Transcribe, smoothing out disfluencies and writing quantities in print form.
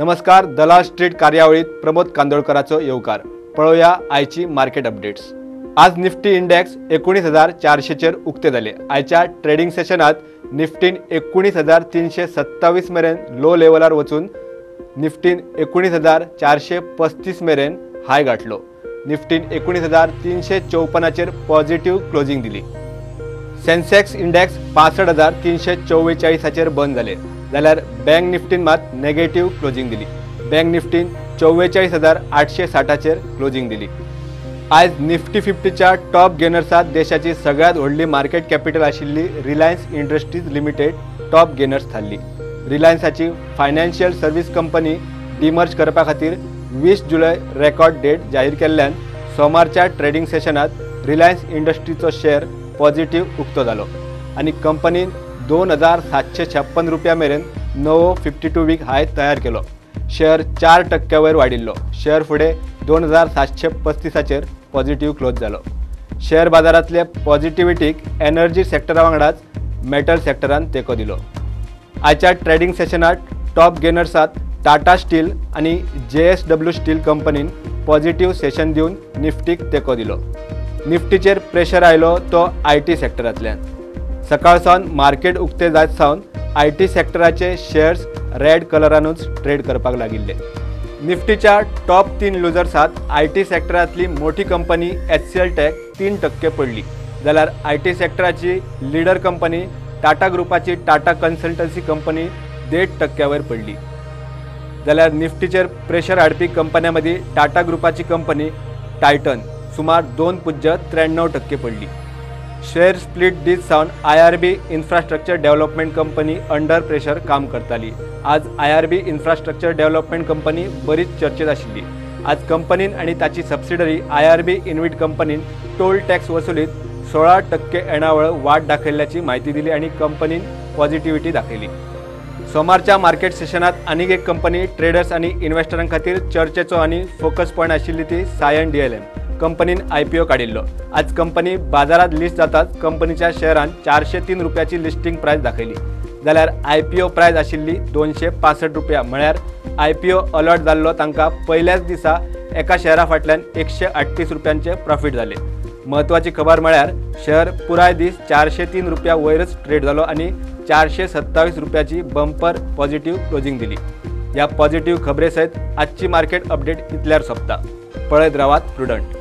नमस्कार, दलाल स्ट्रीट कार्यावळीत प्रमोद कांदोळकराचो येवकार. पळोवया आयची मार्केट अपडेट्स. आज निफ्टी इंडेक्स 19,400चेर उक्ते जाले. आयच्या ट्रेडिंग सेशनात निफ्टीन 19,327 मेरेन लो लेवलार वचून निफ्टीन 19,435 मेरेन हाय गाठलो. निफ्टीन 19,354चेर पॉझिटिव्ह क्लोजिंग दिली. सेन्सेक्स इंडेक्स 65,344चेर बंद जाले, जाल्यार बँक निफ्टीन मात नेगेटिव्ह क्लोजिंग दिली. बँक निफ्टीन 44,860चेर क्लोजिंग दिली. आयज निफ्टी 50च्या टॉप गेनर्सात देशाची सगळ्यात व्हडली मार्केट कॅपिटल आशिल्ली Reliance Industries Limited top gainers थारली. रिलायन्साची फायनान्शियल सर्व्हिस कंपनी डिमर्ज करपा खातीर 20 जुलय रेकॉर्ड डेट जाहीर केल्ल्यान सोमारच्या ट्रेडिंग सेशनात रिलायन्स इंडस्ट्रीचो शेअर पॉझिटिव्ह उक्तो जालो आनी कंपनीन 2,756 रुपया मेरेन नवो 52 वीक हाय तयार केलो. शेअर 4% वयर वाडिल्लो. शेअर फुडें 2,735चेर पॉझिटिव्ह क्लोज जालो. शेअर बाजारांतले पॉझिटिव्हिटीक एनर्जी सेक्टरा वांगडाच मेटल सेक्टरान तेंको दिलो. आयच्या ट्रेडिंग सेशनात टॉप गेनर्सात टाटा स्टील आनी JSW steel कंपनीन पॉझिटिव्ह सेशन दिवन निफ्टीक तेंको दिलो. निफ्टीचेर प्रेशर आयलो तो IT सेक्टरांतल्यान. सकाळ सावन मार्केट उक्ते जायत सावन IT सेक्टराचे शेअर्स रेड कलरानूच ट्रेड करपाक लागिल्ले. निफ्टीच्या टॉप 3 लुजर्सात IT सेक्टरांतली मोठी कंपनी HCL take 3% पडली, जाल्यार IT सेक्टराची लिडर कंपनी टाटा ग्रुपाची टाटा कन्सल्टन्सी कंपनी 1.5% वयर पडली. जाल्यार निफ्टीचेर प्रेशर हाडपी कंपन्यां मदीं टाटा ग्रुपाची कंपनी टायटन सुमार 2.93% पडली. शेअर स्प्लिट दीत सावन IRB infrastructure development company under pressure काम करताली. आज IRB infrastructure development company बरीच चर्चेत आशिल्ली. आज कंपनीन आनी ताची सबसिडरी IRB InvIT कंपनीन टोल टॅक्स वसुलीत 16% येणावळ वाड दाखयल्ल्याची म्हायती दिली आनी कंपनीन पॉझिटिव्हिटी दाखयली. सोमारच्या मार्केट सेशनात आनीक एक कंपनी ट्रेडर्स आनी इन्व्हेस्टरां खातीर चर्चेचो आनी फोकस पॉयंट आशिल्ली ती सायन DLM कंपनीन IPO काडिल्लो. आज कंपनी बाजारात लिस्ट जाताच कंपनीच्या शेअरान 403 रुपयाची लिस्टिंग प्रायस दाखयली, जाल्यार IPO प्रायस आशिल्ली 265 रुपया. म्हळ्यार IPO allot जाल्लो तांकां पयल्याच दिसा एका शेअरा फाटल्यान 138 रुपयांचे प्रॉफिट जाले. म्हत्वाची खबर म्हळ्यार शेअर पुराय दीस 403 रुपया वयरच ट्रेड जालो आनी 427 रुपयाची बंपर पॉझिटिव्ह क्लोजिंग दिली. ह्या पॉझिटिव्ह खबरे सयत आजची मार्केट अपडेट इतल्यार सोंपता. पळयत रावात प्रुडंट.